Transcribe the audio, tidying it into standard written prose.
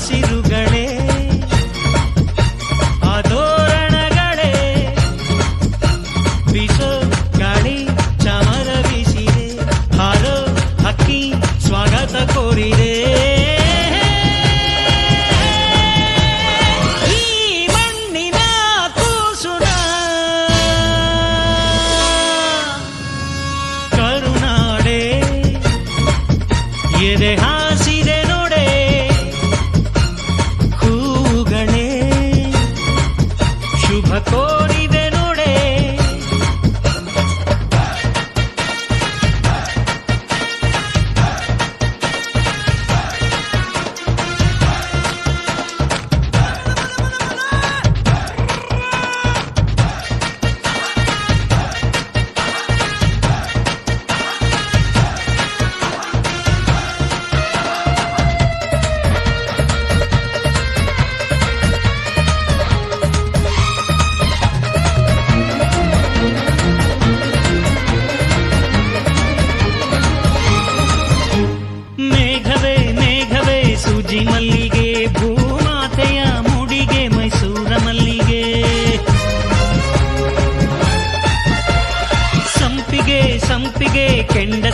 ಹಸಿರುಗಳೇ, ಆ ತೋರಣಗಳೇ. ಬಿಸೋ ಗಾಳಿ ಚಾಮರ ಬೀಸಿದೆ, ಹಾರೋ ಹಕ್ಕಿ ಸ್ವಾಗತ ಕೋರಿದೆ. ಈ ಮಣ್ಣಿನ ಕೂಸುನ ಕರುನಾಡೆ, ಎದೆ ಹಾಸಿದೆ ನೋಡೆ. ಹೂಗಳೇ ಶುಭ ಕೋರಿದೆ ನೋಡೆ. ಮೇಘವೇ ಮೇಘವೇ ಸೂಜಿ ಮಲ್ಲಿಗೆ, ಭೂಮಾತೆಯ ಮುಡಿಗೆ ಮೈಸೂರ ಮಲ್ಲಿಗೆ. ಸಂಪಿಗೆ ಸಂಪಿಗೆ ಕೆಂಡ